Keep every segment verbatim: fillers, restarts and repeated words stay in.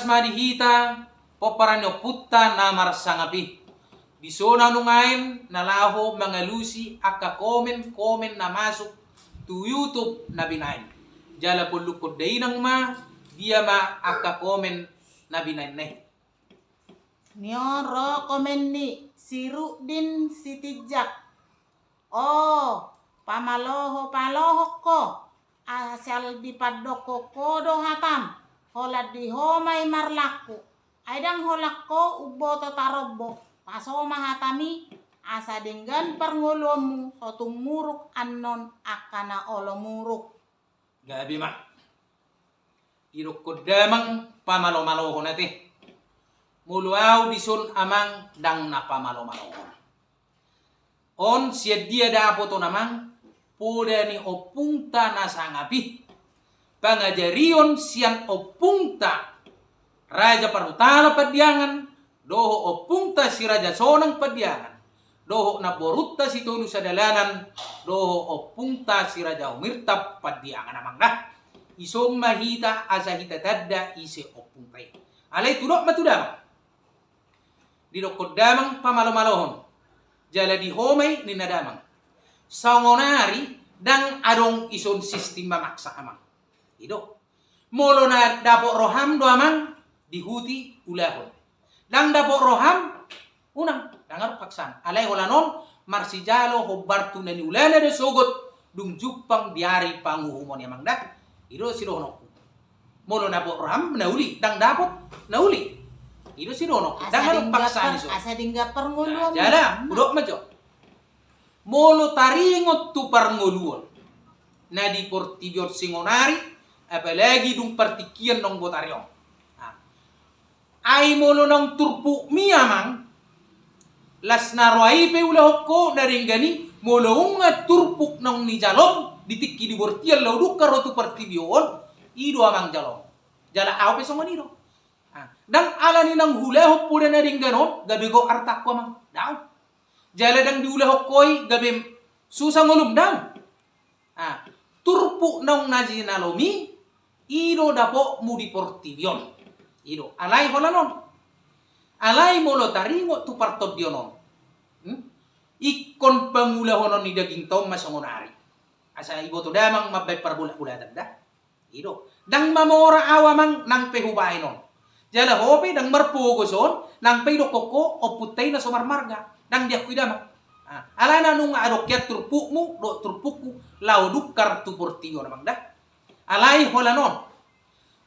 ma di hita pomparan ni ompunta na marsangap i. Dison ahu nuaeng na laho mangalusi angka komen-komen na masuk tu YouTube na binaen. Jala pollungkon dainang ma dia ma angka komen na binaen na i. Ni on ro komen ni si Rudin Sitinjak. O, pamaloho-palohon ho, asal dipandokkon ho do hatam, holan di ho ma i marlangku. Ai ndang holan ho umboto tarombo, paso ma hatami, asa denggan parngoluonmu, so tung muruk annon angka na olo muruk. Gabe ma. Didokkon damang pamalo-malohon ate. Molo ahu dison amang ndang na pamalo-malohon. On sian dia dapoton amang, poda ni ompungta na sangap i. Pangajarion sian ompungta Raja Parhutala Pandiangan, dohot ompungta si Raja Sonang Pandiangan, dohot namborunta si Tolu Sadalanan, dohot ompungta si Raja Humirtab Pandiangan amang da. Dison ma hita asa hita tanda ise ompungta i. Alai tudok ma tu damang. Didokkon damang pamalo-malohon. Jala di ho ma i ninna damang. Songonari ndang adong dison sistim mamaksa amang. I do. Molo na dapot roham do amang, dihuti ulahon. Ndang dapot roham, unang, ndang adong paksaan. Alai holan on, marsijalo hombar tu na niulana do sogot, dung jumpang di ari panguhumon i amang da. I do sidohononku. Molo na dapot roham, na uli, ndang dapot, na uli. I do sidohononku. Ndang adong paksaan dison. Asa denggan parngoluon. Jala, hudok ma jo. Molo taringot tu parngoluon na di portibi on songonari, apalagi dung partingkian naung botari on. Nah. Ai molo naung turpukmi amang, las na roha i pe ulahon ho na denggan i, molo nunga turpuk naung nijalom di tingki di bortian laho dung ro tu portibi on, i do amang jalom. Jala ahu pe songon i do. Nah. Ndang alani naung huulahon poda na denggan on, gabe gok artangku amang. Daong. Jala ndang diulahon ho i gabe susa ngolum daong. Ah, turpuk naung na jinalomi, i do dapotmu di portibi on. I do, alai holan on. Alai molo taringot tu partondion on. Hmm? Ingkon pangulahonon ni dagingta on ma songonari. Asa iboto damang mambaen parbolat-bolatan da. I do. Ndang mamora ahu amang nang pe hubaen on. Jala ho pe ndang marpogos on, nang pe idokkon ho ompunta i na so marmarga. Ndang diakui damang. Ah, alana nunga adong hian turpukmu, dohot turpukku, laho dung tu portibi on amang da. Alai holan on.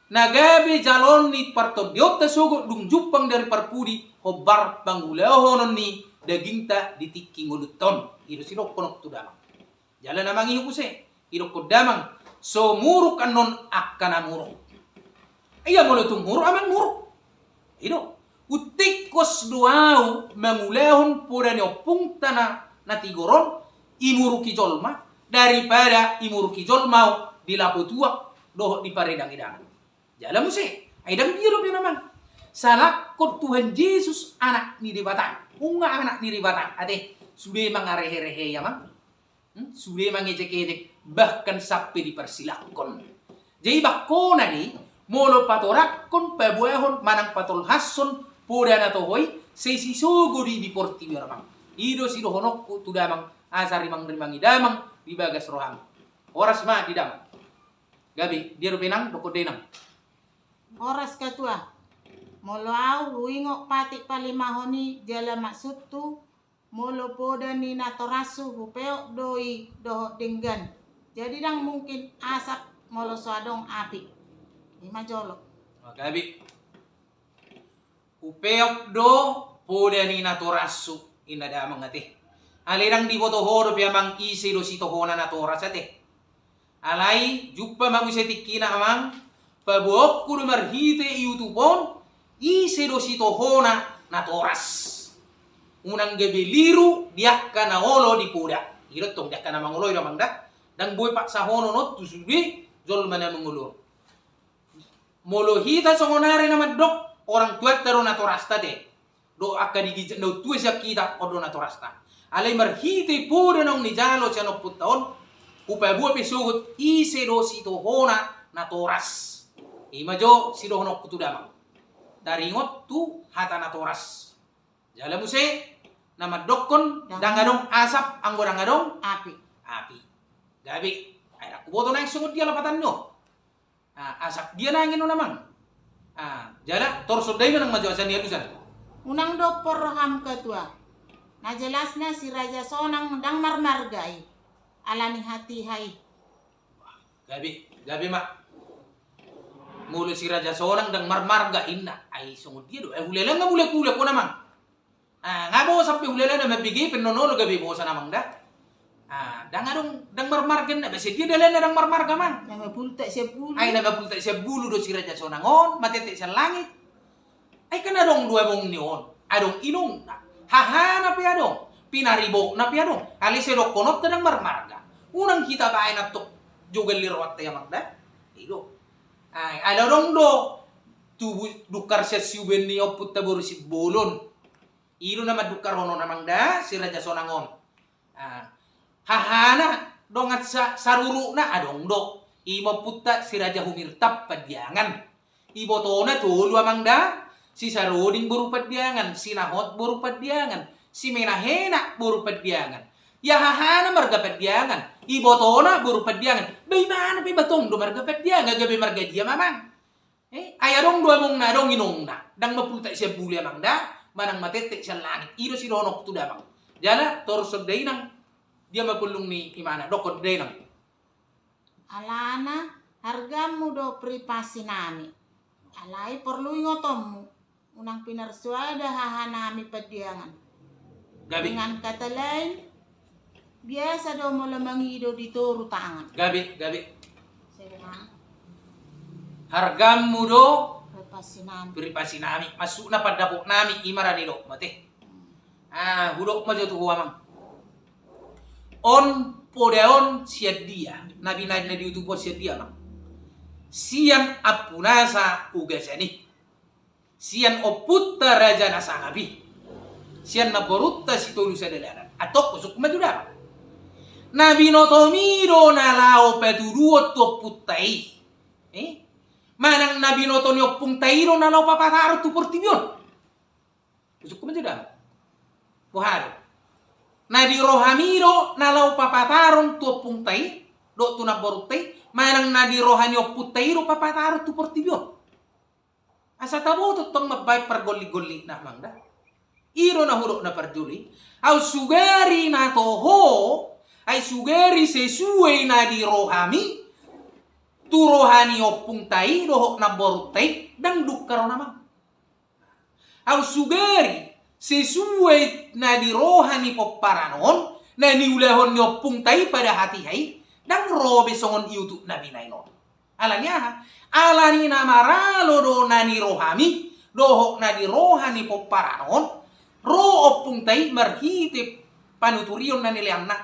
Na gabe jaloon ni partondionta sogot dung jumpang di ari parpudi, hombar pangulahonon ni dagingta di tingki ngolunta on. I do sidohononku tu damang. Jala na mangihut muse, idokkon damang, so muruk annon angka na muruk. Ia molo tung muruk amang muruk. I do, untingkos do ahu mangulahon poda ni ompungta na, na tigor on, imuruki jolma, daripada imuruki jolma ahu di lapo tuak, dohot di paredang-edangan. Jala muse, ai ndang dia dope amang. Salangkon Tuhan Jesus anak ni Debata. Nunga anak ni Debata. Ate, sude mangarehe-rehe i amang. Hmm? Sude mangejek-ejek, bahkan sampe diparsilangkon. Jadi bangkona do i, molo patorangkon, paboahon, manang patolhashon, poda na toho i, sai sisogo do i di portibi on amang. I do sidohononku tu damang, asa rimang-rimangi damang, di bagas roham. Horas ma di damang. Gabe, dia dope inang, dokkon dainang. Horas Katua. Molo ahu huingot patik palimahon i jala maksudhu, molo poda ni natorashu hupeop do i dohot denggan. Jadi ndang mungkin asap molo so adong api. I ma jolo. Gabe. Hupeop do poda ni natorashu, inna damang ate. Alai ndang diboto ho dope amang ise do sitohona natoras ate. Alai, jumpa ma muse tingkina amang, paboaonku do marhite YouTube on, ise do sitohona natoras. Unang gabe liru di angka na olo di poda. I do tong di angka na mangoloi do amang da. Ndang boi paksahonon on tu sude jolma na mangolu on. Molo hita songonari na mandok, orang tuanta do natorasta ate. Dohot angka di ginjang na tua sian hita on do natorasta. Alai marhite poda naung nijalo sian ompunta on, hupaboa pe sogot ise do sitohona natoras. I ma jo sidohononku tu damang. taringot tu hata natoras. Jala muse na mandokkon, ndang adong asap anggo ndang adong api. Api. Gabe, ai ndang huboto naeng songon dia lapatanna on. Ah, asap dia naeng on, amang. Ah, jala torus songon dia i manang majo asa ni alusan. Unang dohot roham ketua. Na jelasna si Raja Sonang ndang marmarga i. Ala ni hatiha i. Gabe, gabe ma. Molo si Raja Sonang ndang marmarga inna. Ai songon dia do? Ai hulala nga mulak-ulak on, amang. Ah, nga bosan pe hulala na mambege pe, nono gabe bosan, amang, da. Ah, ndang adong, ndang marmarga inna, basa dia dalanna ndang marmarga, amang. Na mapultak sian bulu. Ai na mapultak sian bulu do si Raja Sonang on, matetek sian langit. Ai kan adong do among ni on, adong inongna. Hahana pe adong, pinaribotna pe adong. Alai sai dohononta ndang marmarga. Unang hita baen antong jogal ni rohanta i, amang, da. I do. Ai, ala adong do tubu dungkar sian siubean ni ompunta boru Simbolon. I do na mandungkarhon on, amang, da, si Raja Sonang on. Ah, hahana dongan sa-, sarurukna adong do. I ma ompunta si Raja Humirtap Pandiangan. Ibotona tolu, amang, da, si Saroding boru Pandiangan, si Nahot boru Pandiangan, si Menahenak boru Pandiangan. Ia hahana marga Pandiangan, ibotona boru Pandiangan. Ba ibana pe ba tong do marga Pandiangan, gabe marga dia ma, amang? Eh, ai adong do amongna, adong inongna, ndang mapultak sian bulu, amang, da, manang matetek sian langit. I do sidohononku tu damang. Jala torus songon dia, inang. Dia ma pollung ni imana, dokkon dia, inang. Alana hargamu do pripasinami. Alai porlu ingotonmu. Unang pinarsuada hahanami Pandiangan. Gabe. Dengan kata lain, biasa do molo mangido di toru tangan. Gabe, gabe. Hargamu do pripasinami. Pripasinami. Maksudna pandapotnami, i ma ra nidok mate. Hmm. Ah, hudok ma jo tu ho, amang. On poda on sian dia? Na binaen na di YouTube on sian dia, amang? Sian ampunasa Ugasan i. Sian ompunta Raja Nasangap i, sian namborunta Sitolu Sadalanan. Antong husungkun ma tu damang. Na binotomi do na laho patuduhon tu ompunta i? Eh? Manang na binoto ni ompunta i do na laho papataron tu portibi on? Husungkun ma tu damang. Boha do? Na di rohami do na laho papataron tu ompunta i dohot tu namborunta i, manang na di roha ni ompunta i do papataron tu portibi on? Asa taboto tong mambaen pargollit-gollitna, amang, da. I do na hudok na parjolo i, au sugari na toho, ai sugari sesuai na di rohami, tu roha ni ompunta i dohot namborunta i, ndang dungkar on, amang. Au sugari sesuai na di roha ni pomparan on, na niulahon ni ompunta i pada hatiha i, ndang ro be songon i utuk na binaen on. Ala ni aha? Ala ni na maralo do na nirohami dohot na di roha ni pomparan on, ro ompunta i marhite panuturion na nileanna,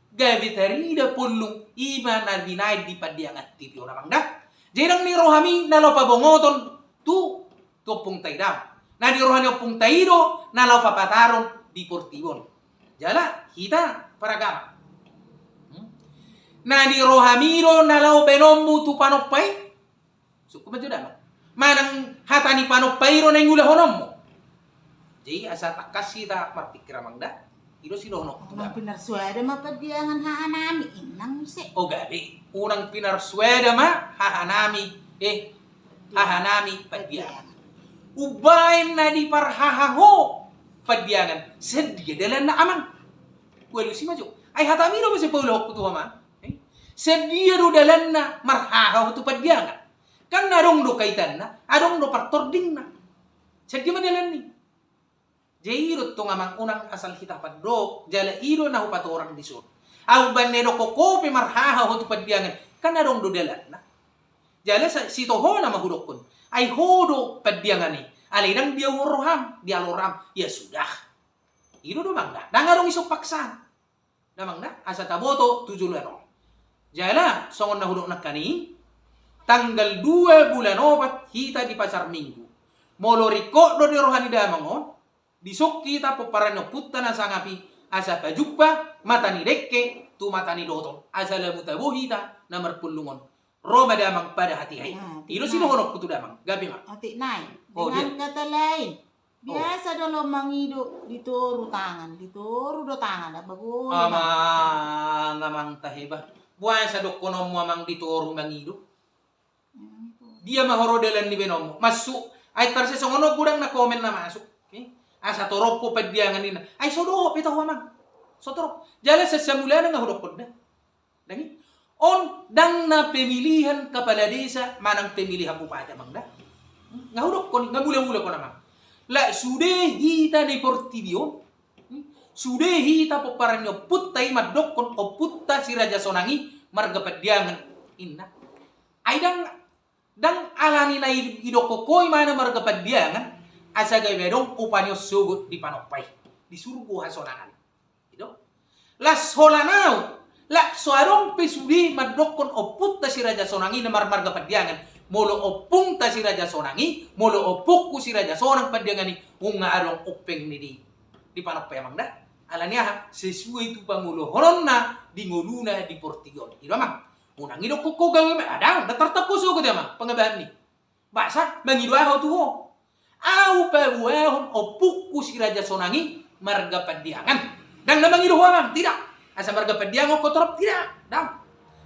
gabe tarida pollung i ma na binaen di Pandiangan T V on, amang, da. Jadi ndang nirohami na laho pabongoton tu, tu ompunta i, da. Na di roha ni ompunta i do na laho papataron di portibi on. Jala hita paragama. Hmm? Na di rohami do na laho baenonmu tu panompa i? Husungkun ma jo damang. Manang hata ni panompa i do na niulahononmu? Jadi asa tangkas hita marpingkir, amang, da. I do sidohononku tu damang. Unang pinarsuada ma Pandiangan hahanami, inang, muse. O gabe, unang pinarsuada ma hahanami, eh, hahanami Pandiangan. Umbaen na diparhaha ho Pandiangan, sian dia dalanna, amang? Hualusi ma jo. Ai hatami do muse paulahonku tu ho, amang. Eh? Sian dia do dalanna marhaha ho tu Pandiangan? Kan adong do kaitanna, adong do partordingna. Sian dia ma dalanna i? Jadi i do tong, amang, unang asal hita pandok, jala i do na hupatorang dison. Au umbaen na didokkon ho pe marhaha ho tu Pandiangan, kan adong do dalanna. Jala sa-, sitohona ma hudokkon. Ai ho do Pandiangan i. Alai ndang dialuhon roham, dialuhon roham. Ya sudah. I do, amang, da. Ndang adong dison paksaan. Damang, da, asa taboto tu joloan on. Jala songon na hudok nangkaning, tanggal dua bulan opat hita di Pasar Minggu. Molo ringkot do di roha ni damang on, dison hita pomparan ni ompunta na sangap i, asa pajumpa mata ni dengke tu mata ni doton, asa lamu tabo hita na marpulung on. Ro ma damang pada hatiha i. Nah, i do na sidohononku tu damang. Gabe ma. Otik nai. Oh, dengan dia. Kata lain, oh, biasa do olo mangido di toru tangan, di toru do tangan, apa guna. Amang, amang tahe ba. Boasa dohononmu amang di toru mangido? Dia ma ho ro dalan ni baenonmu. Masuk. Ai tarse songon on godang na komen na masuk. Eh? Asa torop ho Pandiangan ninna. Ai so dohot pe tahu amang. So torop. Jala sesa mulana nga hudokkon da. Dang i. On dang na pemilihan kepala desa manang pemilihan bupati amang da. Nga hudokkon, nga mula-mula ho amang. Lak sude hita di portibi on. Sude hita pomparan ni ompunta i mandokkon ompunta si Raja Sonang i marga Pandiangan. Inna. Ai dang, dang alani na i, idokkon ho i ma na marga Pandiangan, asa gabe adong upa ni on sogot di Panompa i. Di surgo hasonangan. I do. Las holan au, lak so adong pe sude mandokkon ompunta si Raja Sonang i na mar-, marga Pandiangan. Molo ompunta si Raja Sonang i, molo ompungku si Raja Sonang Pandiangan i, nunga adong umpeng ni di, di Panompa i amang da. Alani aha, sesuai tu pangolohononna di ngoluna di portibi on. I do amang. Unang idokkon ho gabe ma, adang, dang tartangko sogot i amang, pangabahan ni. Boasa, mangido aha ho tu ho? Au paboahon ompungku si Raja Sonang i marga Pandiangan. Dang na mangido ho amang, tidak. Asa marga Pandiangan ho torop, tidak. Dang.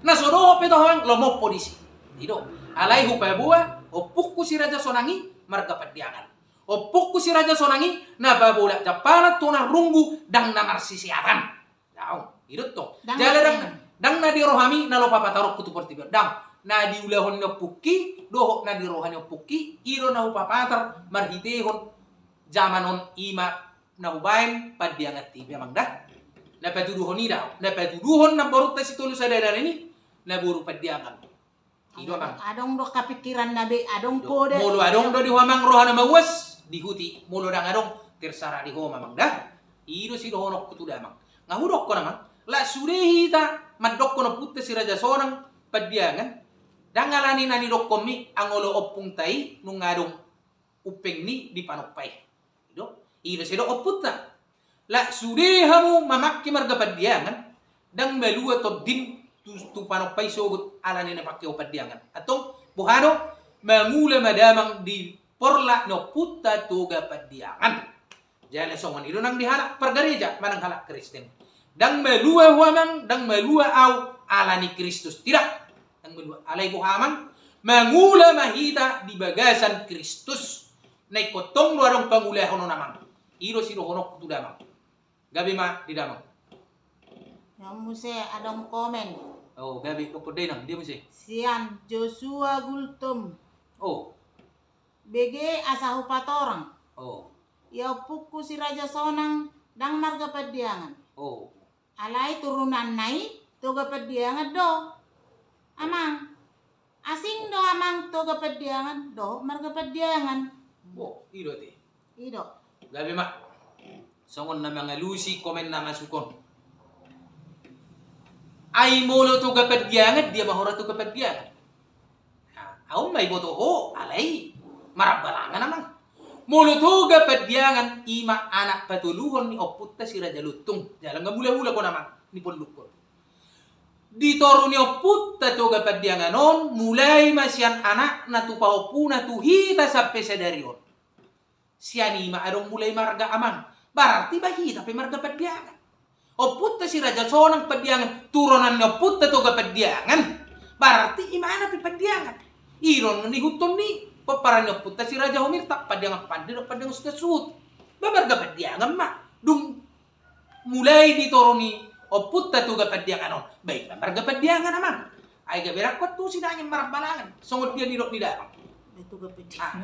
Na so dohot pe tahu amang, lomo ho disi. I do. Alai hupaboa ompungku si Raja Sonang i marga Pandiangan. Ompungku si Raja Sonang i na pabolak jampalan tu na runggu, dang na marsiseatan. Daong, i do tong. Dang. Jala dang, dang na di rohami na lopa pataronku tu portibi on. Dang, na diulahon ni ompungki dohot na di roha ni ompungki, i do na hupapatar marhitehon jaman on, i ma na hubaen Pandiangan T V amang da. Na patuduhon i daong, na patuduhon namborunta si Tolu Sada Dalan i, na boru Pandiangan. I do amang. Adong do hapikiranna be, adong do, poda. Molo adong do di ho amang roha na mauas, dihuti. Molo dang adong, terserah di ho ma amang da. I do sidohononku tu damang. Nga hudokkon amang, lak sude hita mandokkon ompunta si Raja Sonang Pandiangan, dang alani na nidokkonmi anggo olo ompunta i nunga adong umpeng ni di Panompa i. I do, i do sai didok ompunta. Lak sude hamu mamangke marga Pandiangan, dang malua tondim tu, tu Panompa i sogot alani na pangke ho Pandiangan. Antong, boha do, mangula ma damang di porlak ni ompunta Toga Pandiangan. Jala songon i do nang di halak pargareja manang halak Kristen. Dang malua ho amang, dang malua au alani Kristus. Tidak. Dang malua. Alai boha amang, mangula ma hita di bagasan Kristus. Na ingkon tong do adong pangulahon on amang. I do sidohononku tu damang. Gabe ma di damang. Ia muse adong komen. Oh, gabe, dokkon da inang, dia muse. Sian Joshua Gultom. Oh. B G asa hupatorang. Oh. Ia ompungku si Raja Sonang, dang marga Pandiangan. Oh. Alai turunanna i Toga Pandiangan do. Amang. Asing do amang Toga Pandiangan dohot marga Pandiangan. Bo, i do ate. I do. Gabe ma. Songon na mangalusi komen na masuk on. Ai molo Toga Pandiangan, dia ma ho ra Toga Pandiangan. Nah, au ma iboto ho, alai marambalangan amang. Molo Toga Pandiangan, i ma anak patoluhon ni ompunta si Raja Lontung. Jala nga mula-mula ho amang, ni pondukon. Di toru ni ompunta Toga Pandiangan on, mulai ma sian anakna tu pahompuna tu hita sampe sadari on. Sian i ma adong mulai marga amang. Berarti ba hita pe marga Pandiangan. Ompunta si Raja Sonang Pandiangan, turunan ni ompunta Toga Pandiangan. Berarti imana pe Pandiangan. I do na niihuthon ni pomparan ni ompunta si Raja Humirta, Pandiangan Pande dohot Pandiangan Sutan Suhut. Ba marga Pandiangan ma. Dung mulai di toru ni ompunta Toga Pandiangan on. Ba i ma marga Pandiangan amang. Ai gabe rangkot tu si dangin marambalangan. Songon dia nidok ni damang. Itu gak pede. Ah,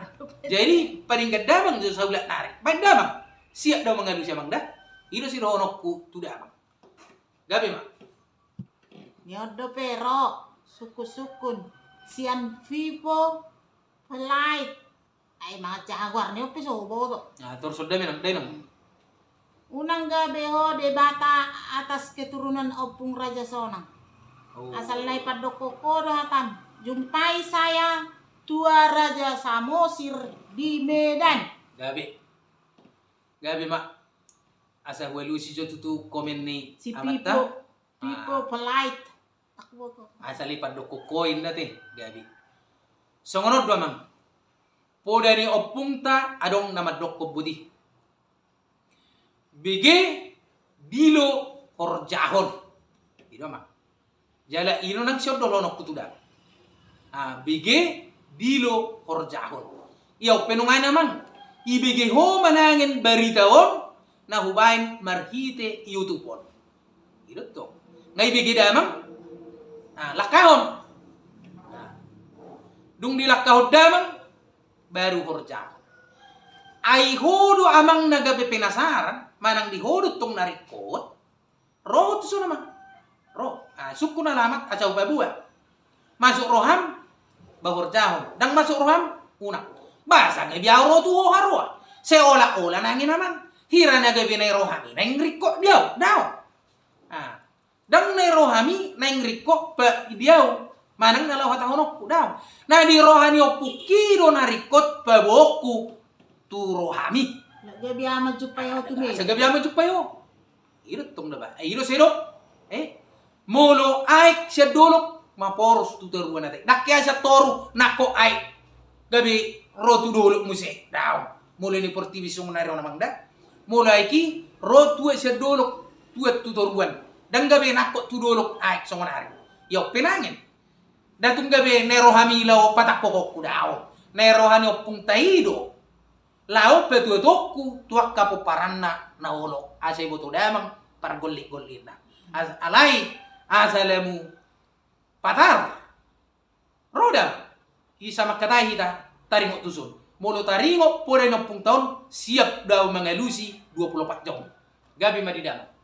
jadi paling gandamang jo saulak nari. Baen damang. Siap do mangalusi amang da. I do sidohononku tu damang. Gabe ma. Ni on dope ro sungkun-sungkun sian Vivo Flight. Ai mangaca hagoar ni on pe so huboto. Nah, torus on da inang, da inang. Unang gabe ho Debata atas keturunan Ompung Raja Sonang. Oh. Asal na i pandok ho do hatam. Jumpai saya tua Raja Samosir di Medan. Gabe. Gabe ma. Asa hualusi jo tutu komen ni si amanta. Pipo, Pipo Flight. Asal i pandok koin da te, gabe. Songon on do amang. Poda ni ompungta adong na mandokkon boti. Bege dilo horjahon. I do amang. Jala i do nang siondolhononku tu damang. Ah, bege dilo horjahon. Ia umpe nunga i amang. Ibege ho manangen barita on na hubaen marhite YouTube on. I do tong. Nga ibege damang. Ah, langkahon. Ah. Dung dilangkahon damang baru horjahon. Ai ho do amang na gabe penasaran, manang di ho do tong na ringkot, ro tu son amang. Ro, ah, sungkun alamat asa hupaboa. Masuk roham, ba horjahon. Ndang masuk roham, unang. Ba asa gabe au ro tu ho haroa. Seolah-olah nangkin amang. Hira na gabe na i rohami, naeng ringkot di au, daong. Ah. Ndang na i rohami naeng ringkot pe di au, manang na laho hatahononku, daong. Na di roha ni ompungki do na ringkot paboaonku tu rohami. Gabe aman jumpai ho tu me. Asa gabe aman jumpai ho. I do tong da ba. Eh, i do sedok. Eh, molo aek sian dolok maporos tu toruan ate. Ndang ke sian toru nangkok aek gabe ro tu dolok muse, daong. Molo ni portibi songon ari on amang da. Molo aek i ro tuat sian dolok, tuat tu toruan. Ndang gabe nangkok tu dolok aek songon ari. Ia umpe nangkin. Nda tung gabe na i rohami laho patangkokonku, daong. Na i roha ni ompungta i do laho patuaonku tu angka pomparanna na olo, asa iboto damang pargollit-gollitna. As-, alai asa lamu patar. Ro da, i sa mangkatai hita taringot tuson. Molo taringot poda ni ompungta on, siap do au mangalusi dua pulu opat jam. Gabe ma di damang.